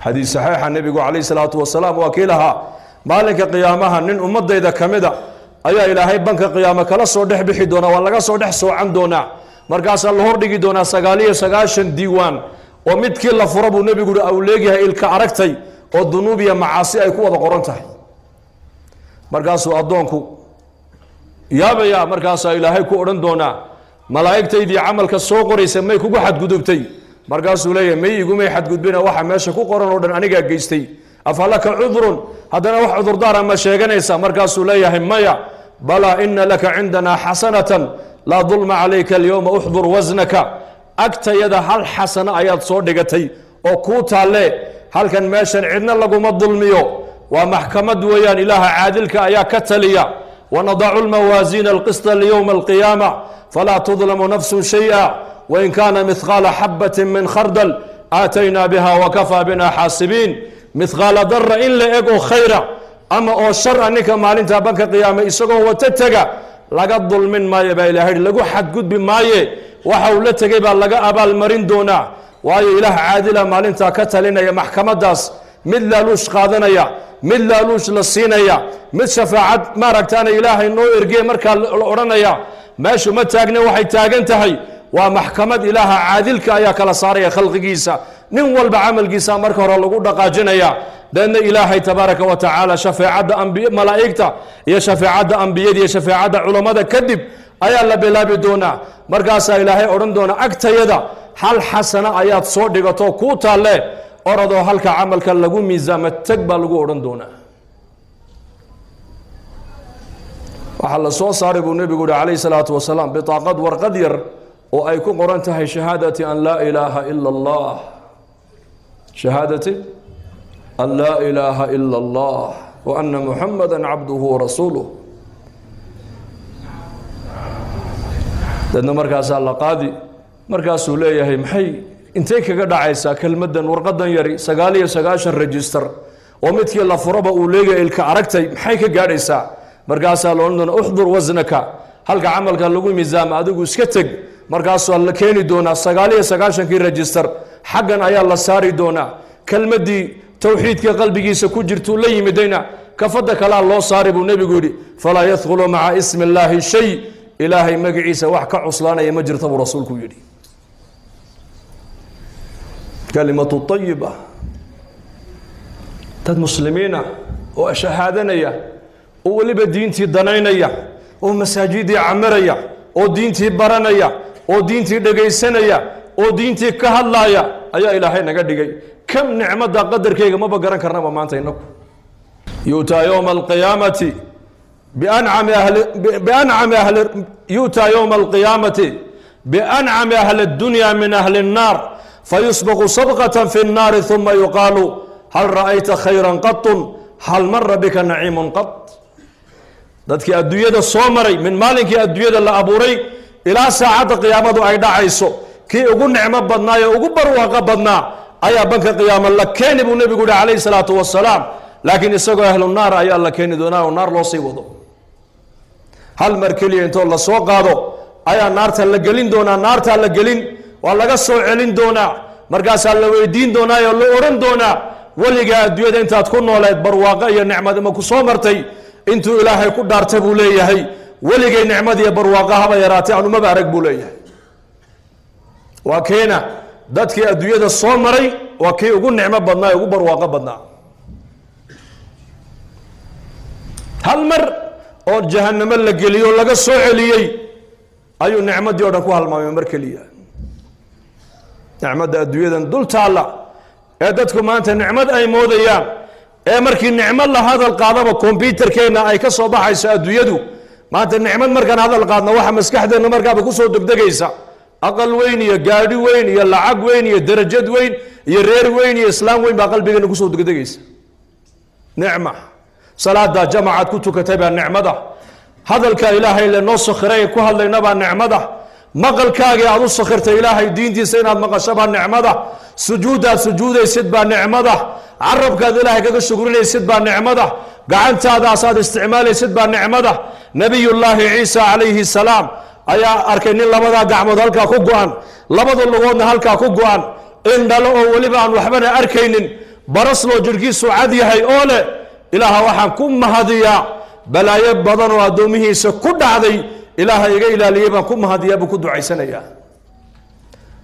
Xadiis saxiixa nebigu calayhi salaatu wasalaam waa kii lahaa, maalinka qiyaamaha nin ummadayda ka mida ayaa Ilaahay banka qiyaamo kala soo dhex bixi doonaa, waa laga soo dhex soocan doonaa, markaasaa la hordhigi doonaa 99 diiwaan oo midkii la furo buu nebigu uhi au leegyahay ilka aragtay oo dunuub iyo macaasi ay ku wada qoran tahay. Markaasuu addoonku yaabaya, markaasaa Ilaahay ku odhan doonaa, malaa'igtaydii camalka soo qoraysa may kugu xadgudubtay? Markaasuu leeyahay, may igumay xadgudbina, waxa meesha ku qoran oo dhan anigaa geystay. Afalaka cudrun? Haddana wax cudurdaara ma sheeganaysa? Markaasuu leeyahay, maya. Balaa, ina laka cindanaa xasanatan laa dulma calayka alyowma, uxdur wasnaka. Agtayada hal xasano ayaad soo dhigatay oo kuu taalle halkan, meeshan cidna laguma dulmiyo, waa maxkamad weeyaan, Ilaaha caadilka ayaa ka taliya. Wanadacu lmawaasiina alqisطa liyowma alqiyaama falaa tudlamu nafsu shayئa wain kaana mihqaala xabati min khardal aataynaa biha wakafaa bina xaasibiin. Mihqaala dara in la eg oo khayra ama oo shar a ninka maalintaa banka qiyaame isagoo wato tega laga dulmin maayo baa Ilahay, lagu xadgudbi maaye, waxa uu la tegay baa laga abaalmarin doonaa, waayo Ilaah caadila maalintaa ka talinaya maxkamadaas. Mid laaluush qaadanaya, mid laaluush la siinaya, mid shafaacad maaragtaana Ilaahay noo ergey markaa la odhanaya meeshu ma taagne, waxay taagan tahay waa maxkamad. Ilaaha caadilka ayaa kala saaraya khalqigiisa, nin walba camalkiisa marka hore lagu dhaqaajinaya, deedna Ilaahay tabaaraka wa tacaala shafeecadda ambiy malaa'igta iyo shafeecadda ambiyada iyo shafeecadda culammada kadib ayaa la bilaabi doonaa. Markaasaa Ilaahay odhan doonaa, agtayada hal xasano ayaad soo dhigato kuu taalle, orodoo halka camalka lagu miisaamo teg baa lagu odhan doonaa. Waxaa la soo saaray buu nebigu yihi calayhi salaatu wasalaam bitaaqad, warqad yar oo ay ku qoran tahay shahaadati an laa ilaaha ila Allah, shahaadati an laa ilaaha ila Allah wa ana muxamada cabduhu warasuuluh. Deedna markaasaa la qaadi, markaasuu leeyahay, maxay intay kaga dhacaysaa kelmaddan warqadan yari 99 register oo midkii la furaba uu leegaya ilka aragtay, maxay ka gaadhaysaa? Markaasaa la odhan doonaa, uxdur wasnaka, halka camalka lagu miisaama adigu iska teg. Markaasuu la keeni doonaa 99-kii register, xaggan ayaa la saari doonaa. Kelmaddii towxiidka qalbigiisa ku jirtuu la yimidayna kafadda kalaa loo saari buu nebigu yidhi. Falaa yadkhulu maca ismi illaahi shay, Ilaahay magaciisa wax ka cuslaanaya ma jirta buu rasuulku yidhi. Kalimatu ayiba. Dad muslimiina oo shahaadanaya oo weliba diintii danaynaya oo masaajidii camiraya oo diintii baranaya oo diintii dhegaysanaya oo diintii ka hadlaaya ayaa Ilaahay naga dhigay. Kam nicmadda qadarkeyga maba garan karnaba maanta inaku. Yu'taa yowma alqiyaamati biancami ahli biancami ahli yu'taa yowma alqiyaamati biancami ahli اdunya min ahli الnaar fayusbaqu sabqة fi الnaari ثuma yuqaalu hal ra'ayta khayra qaطu, hal mara bika naciimu qad. Dadkii adduunyada soo maray min maalinkii adduunyada la abuuray ilaa saacadda qiyaamadu ay dhacayso kii ugu nicmo badnaa ee ugu barwaaqo badnaa ayaa banka qiyaamo la keeni buu nebigu yihi calayhi salaatu wasalaam, laakiin isagoo ahlu naar ayaa la keeni doonaa oo naar loo sii wado. Hal mar keliya intoo la soo qaado ayaa naarta la gelin doonaa, naartaa la gelin, waa laga soo celin doonaa, markaasaa la weydiin doonaa oo la odhan doonaa, weligaa adduunyada intaad ku nooleed barwaaqo iyo nicmad ma ku soo martay? Intuu Ilaahay ku dhaarta buu leeyahay, weligay nicmad iyo barwaaqo haba yaraatay anumaba arag buu leeyahay. Waa keena dadkii adduunyada soo maray waa kii ugu nicmo badnaa ee ugu barwaaqo badnaa. Hal mar oo jahanamo la geliyo laga soo celiyey ayuu nicmadii o dhan ku halmaamay mar keliya. Nicmadda adduunyadan dul taalla ee dadku maanta nicmad ay moodayaan ee markii nicmad la hadal qaadaba kombyutarkeenna ay ka soo baxayso adduunyadu maanta, nicmad markaan hadal qaadno waxa maskaxdeenna markaaba kusoo degdegaysa aqal weyn iyo gaadhi weyn iyo lacag weyn iyo darajad weyn iyo reer weyn iyo islaam weyn baa qalbigeena kusoo degdegaysa. Nicma salaada jamacaad ku tukatay baa nicmada, hadalka Ilaahay lenoo sakhiray ku hadlayna baa nicmada, maqalkaagii aad u sakhirtay Ilaahay diintiisa inaad maqasho baa nicmada, sujuuddaad sujuudaysid baa nicmada, carabkaad Ilaahay kaga shukrinaysid baa nicmada, gacantaadaasaad isticmaalaysid baa nicmada. Nabiyullaahi Ciisa calayhi salaam ayaa arkay nin labadaa gacmood halkaa ku go-an, labada lugoodna halkaa ku go-an, indhalo oo weliba aan waxbana arkaynin. Barasloo jidhkiisu cad yahay oo leh Ilaaha waxaan ku mahadiyaa balaayo badan oo addoomihiisa ku dhacday, Ilaaha iga ilaaliyey baan ku mahadiyaa buu ku ducaysanayaa.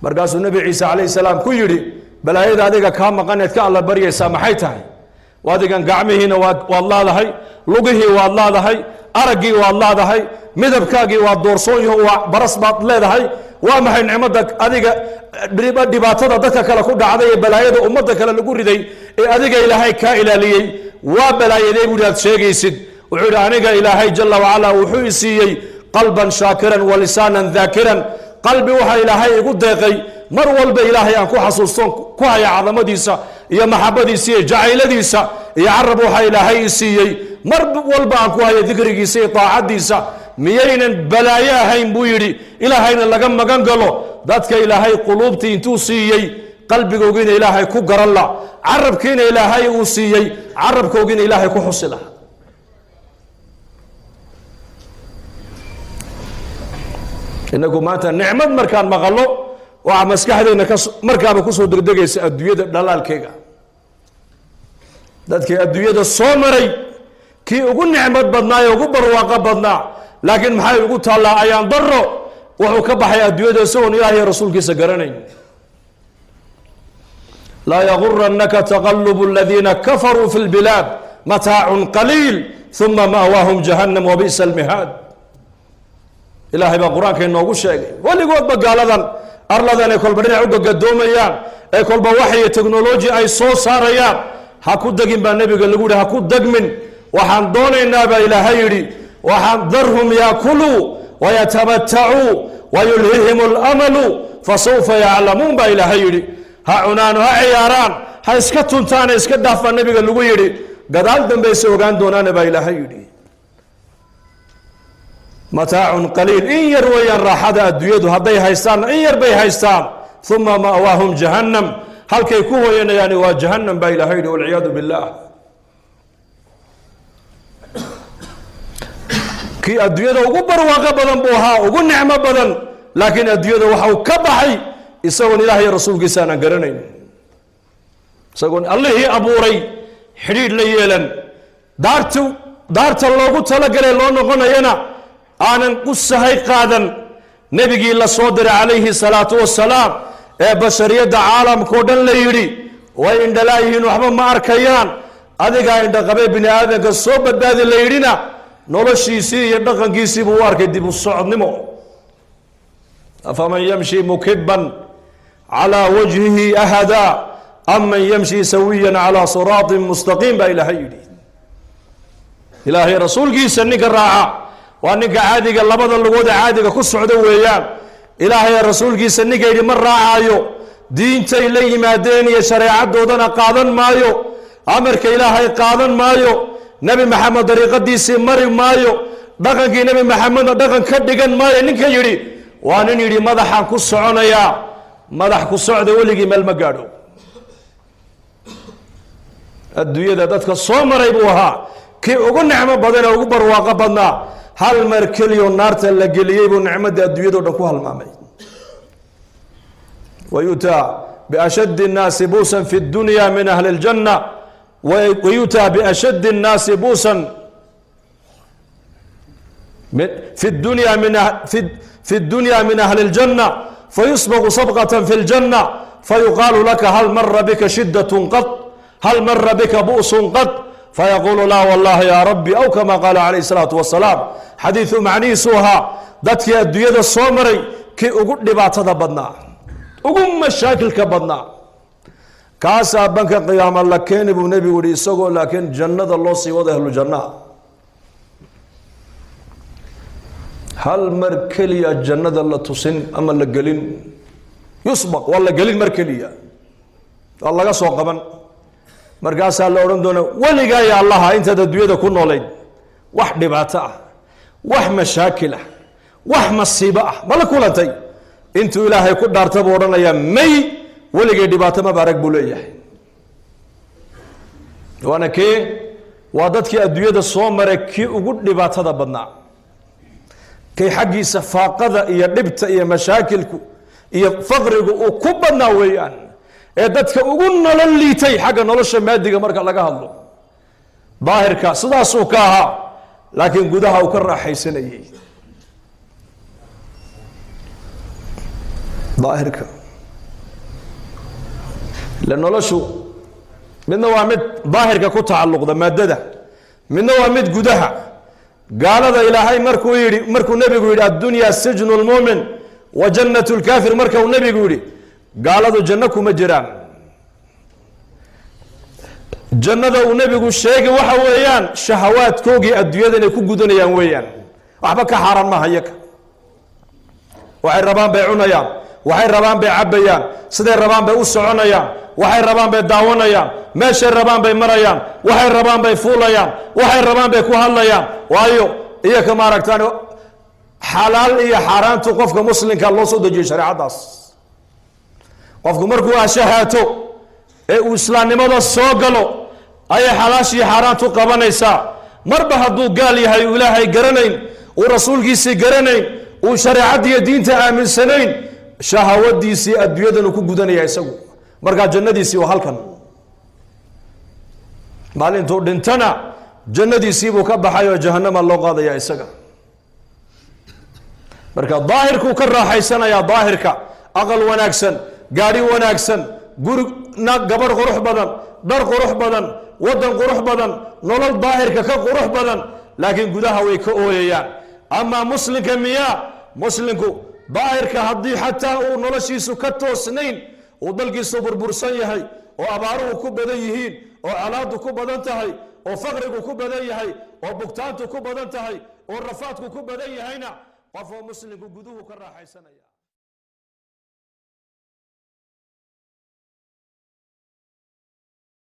Markaasuu Nebi Ciise calayhi salaam ku yidhi balaayada adiga kaa maqaneed ka alla baryaysaa maxay tahay? Adigan gacmihiina waad laadahay, lugihii waad laadahay, araggii waad laadahay, midabkaagii waad doorsoon yaho, waa baras baad leedahay. Waa maxay nicmadda adiga dhibaatada dadka kale ku dhacday ee balaayada ummadda kale lagu riday ee adiga Ilaahay kaa ilaaliyey? Waa balaayadee buu aad sheegaysid? Wuxuu yidhi aniga Ilaahay jalla wacala wuxuu i siiyey qalban shaakiran wa lisaanan daakiran. Qalbi waxaa Ilaahay igu deeqay mar walba Ilaahay aan ku xasuustoon ku haya cadamadiisa iyo maxabadiisa iyo jacayladiisa, iyo carab waxaa Ilaahay i siiyey mar walba aan ku haya dikrigiisa iyo taacadiisa. Miyaynan balaayo ahayn buu yidhi Ilaahayna laga magan galo dadka Ilaahay quluubtii intuu siiyey qalbigoogiina Ilaahay ku garan la, carabkiina Ilaahay uu siiyey carabkoogiina Ilaahay ku xusi laha. Inagu maanta nicmad markaan maqallo waxaa maskaxdeenna markaaba kusoo degdegaysa adduunyada dhalaalkeega. Dadkii adduunyada soo maray kii ugu nicmad badnaa ee ugu barwaaqo badnaa, laakiin maxay ugu taallaa ayaan daro? Wuxuu ka baxay adduunyada isagoon Ilaahay rasuulkiisa garanayn. Laa yagurannaka taqalubu aladiina kafaruu fi lbilaad mataacun qaliil uma ma'waahum jahannam wabi'sa almihaad. Ilaahay baa qur-aanka inoogu sheegay weligoodba gaaladan arladan ay kolba dhinac u gagadoomayaan ee kolba waxyo technology ay soo saarayaan. Ha ku degin baa nebiga lagu yihi, ha ku degmin. Waxaan doonaynaa baa Ilaahay yidhi, waxaan darhum yaakuluu wayatamatacuu wayulhihim alamalu fasawfa yaclamuun baa Ilaahay yidhi. Ha cunaan, ha ciyaaraan, ha iska tuntaane, iska dhaaf baa nebiga lagu yidhi, gadaal dambayse ogaan doonaana baa Ilaahay yidhi. Mataacun qaliil, in yar weeyaan raaxada adduunyadu hadday haystaanna in yar bay haystaan. Uma ma'waahum jahannam, halkay ku hooyanayaani waa jahannam baa Ilaahay yidhi, walciyaadu billaah. Kii adduunyada ugu barwaaqo badan buu ahaa, ugu nicmo badan, laakiin adduunyada waxa uu ka baxay isagoon Ilaah iyo rasuulkiisa aanan garanayn, isagoon allihii abuuray xidhiidh la yeelan, daarta loogu talagalay loo noqonayana aanan u sahay qaadan. Nebigii la soo diray calayhi salaatu wasalaam ee bashariyadda caalamkao dhan la yidhi way indhalaayihiin, waxba ma arkayaan, adigaa indhaqabee bini aadamka soo badbaadi la yidhina, noloshiisii iyo dhaqankiisii buu u arkay dib u socodnimo. Afaman yamshi mukiban calaa wajhihi ahadaa aman yamshi sawiyan calaa siraatin mustaqiim baa Ilaahay yidhi. Ilaahay rasuulkiisa ninka raaca waa ninka caadiga labada lugood ee caadiga ku socda weeyaan. Ilaahay rasuulkiisa ninka yidhi ma raacayo, diintay la yimaadeen iyo shareecadoodana qaadan maayo, amarka Ilaahay qaadan maayo, Nebi Maxamed dariiqadiisii mari maayo, dhaqankii Nebi Maxamedna dhaqan ka dhigan maayo, ninka yidhi waa nin yidhi madaxaan ku soconayaa. Madax ku socda weligii meel ma gaadho. Adduunyada dadka soo maray buu ahaa kii ugu nicmo badan ee ugu barwaaqo badnaa. Hal mar keliyo naarta la geliyey buu nicmadii adduunyado dhan ku halmaamay. Wayu'taa biashaddi nnaasi buusan fi dunya min ahli ljanna, wayu'taa biashaddi nnaasi buusan fi dunya min fi dunya min ahli ljanna fayusbaqu sabqatan fi ljanna fayuqaalu laka hal mara bika shiddatun qad, hal mara bika bu'sun qad, fayaqulu laa wallahi ya rabbi, aw kama qaala calayhi salaatu wasalaam. Xadiidu macnihiisu ahaa dadkii adduunyada soo maray kii ugu dhibaatada badnaa, ugu mashaakilka badnaa, kaasaa banka qiyaama la keeni buu nebigu yihi, isagoo laakiin jannada loo sii wado ahlu jannaa. Hal mar keliya jannada la tusin ama la gelin, yusbaq waa la gelin mar keliya, waa laga soo qaban, markaasaa la odhan doonaa weligaa ya allaha intaad adduunyada ku noolayd wax dhibaato ah, wax mashaakil ah, wax masiibo ah ma la kulantay? Intuu Ilaahay ku dhaarta buu odhanayaa may, weligay dhibaato maba arag buu leeyahay. Waana kee? Waa dadkii adduunyada soo maray kii ugu dhibaatada badnaa, kay xaggiisa faaqada iyo dhibta iyo mashaakilku iyo faqrigu uu ku badnaa weeyaan. Ee dadka ugu nolol liitay xagga nolosha maadiga marka laga hadlo, daahirka sidaasuu ka ahaa, laakiin gudaha uu ka raaxaysanayey. Daahirka ila noloshu midna waa mid daahirka ku tacalluqda maadada, midna waa mid gudaha. Gaalada Ilaahay markuu yidhi, markuu nebigu yidhi addunya sijnu lmuumin wa jannat lkaafir, marka uu nebigu yidhi gaaladu janno kuma jiraan. Jannada uu nebigu sheegay waxa weeyaan shahawaadkoogii adduunyada inay ku gudanayaan weeyaan, waxba ka xaaraan maaha iyaga. Waxay rabaan bay cunayaan, waxay rabaan bay cabbayaan, siday rabaan bay u soconayaan, waxay rabaan bay daawanayaan, meeshay rabaan bay marayaan, waxay rabaan bay fuulayaan, waxay rabaan bay ku hadlayaan. Waayo iyaka maaragtaan xalaal iyo xaaraantu qofka muslimka loo soo dejiyey shareecadaas. Qofku markuu ashahaato ee uu islaamnimada soo galo ayay xalaashii xaaraantu qabanaysaa. Marba hadduu gaal yahay, uu Ilaahay garanayn, uu rasuulkiisii garanayn, uu shareecaddiiyo diinta aaminsanayn, shahawadiisii adduunyadan uu ku gudanaya isagu, markaa jannadiisii waa halkan. Maalintuu dhintana jannadiisii buu ka baxay oo jahanama loo qaadaya isaga. Marka daahirkuu ka raaxaysanayaa, daahirka aqal wanaagsan, gaadhi wanaagsan, guri, gabadh qurux badan, dhar qurux badan, waddan qurux badan, nolol daahirka ka qurux badan, laakiin gudaha way ka ooyayaan. Amaa muslimka miyaa? Muslimku daahirka haddii xataa uu noloshiisu ka toosnayn, uu dalkiisu burbursan yahay, oo abaaruhu ku badan yihiin, oo colaadu ku badan tahay, oo faqrigu ku badan yahay, oo bugtaantu ku badan tahay, oo rafaadku ku badan yahayna, qofoo muslimku guduhu ka raaxaysanaya.